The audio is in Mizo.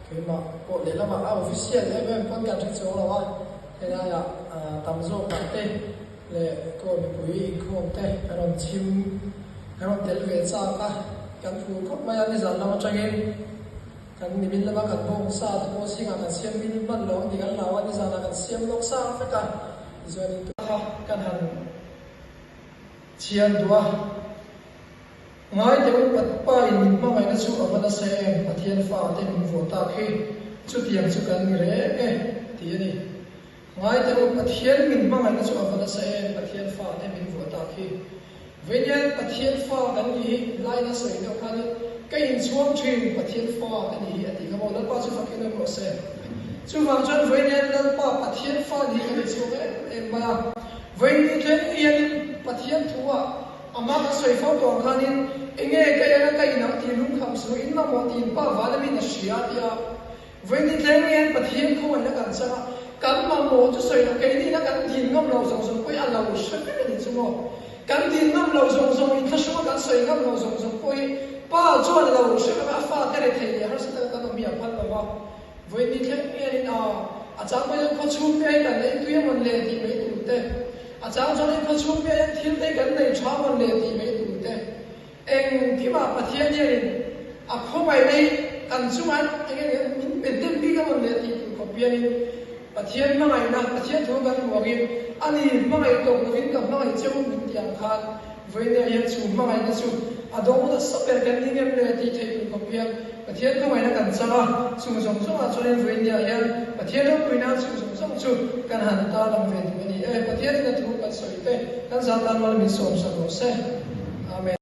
Keimah pawh lehlamah a official em em pawn kan hre chuang lo a, helaiah tam zawkah te leh kaw mipui inkhawm te kan rawn chhim, kan rawn tel ve chak a, kan phur khawp mai a, nizan lam atangin kan nimin lama kan bawng sa te pawh zingah kan siam hmin hman lo ang tih kan hlau a, nizanah kan siam lawk sa vek a, tichuanin kha kan han chhiar duh a. Ngai teh u, Pa in min hmangaihna chu a va nasa em, Pathian fa te min vuah tak hi, chutiang chu kan ni reng e, tih a ni. Ngai teh u, Pathian min hmangaihna chu a va nasa em, Pathian fa te min vuah tak hi. Vawiin Pathian fa kan nih hi, laina sawi deuh khanin, ka inchhuang thin, Pathian fa ka nih hi a tih kha maw, Lalpa chu fakin awm rawh se. Chuvang chuan vawiin Lalpa Pathian fa nih hi kan inchhuang em em mai a. Vawiin ni thleng hianin Pathian thu ah Amah ka sawi fo tawh ang khanin enge ka en a ka inang tih lungkham suh in mamawh tih in pa van amin a hria a tia. Vawiin tlem hian Pathian khawngaihna kan chang a, kan mamawh chu sawi loh keini ina kan din ngam lo zawng zawng pawh hi a lo hre vek a nih chu maw. Kan din ngam lo zawng zawng inthlahrunga kan sawi ngam lo zawng zawng pawh hi Pa chuan a lo hre vek a, a fate rethei leh harsa taka kan awm hi a phal lo va. Vawiin ni thleng hianin a a chang pawh hian khaw chhung te hi kan ei tui a mawn le tih mai tur te, a chang chuan in khaw chhung te hian thil te kan nei tha mawn le tih mai tur te, engkimah Pathian hianin a khawngaihna hi kan chungah eng nge min pe dem bik a mawn le tih tur khawp hianin Pathian hmangaihna, Pathian thu kan hmu angin ani hmangaih tawk lovin ka hmangaih cheu min tih ang khan Vawinia hian chu hmangaihna chu a dawng nasa ber kan ni ngem le tih theih tur khawp hian Pathian khawngaihna kan chang a, chung zawng zawngah chuanin Vawinia hian Pathian ropui nan chung zawng zawng chu kan han tarlang ve duh a ni e. Pathianin a thu kan sawi te kan zah tan rualin min sawmsak rawh se.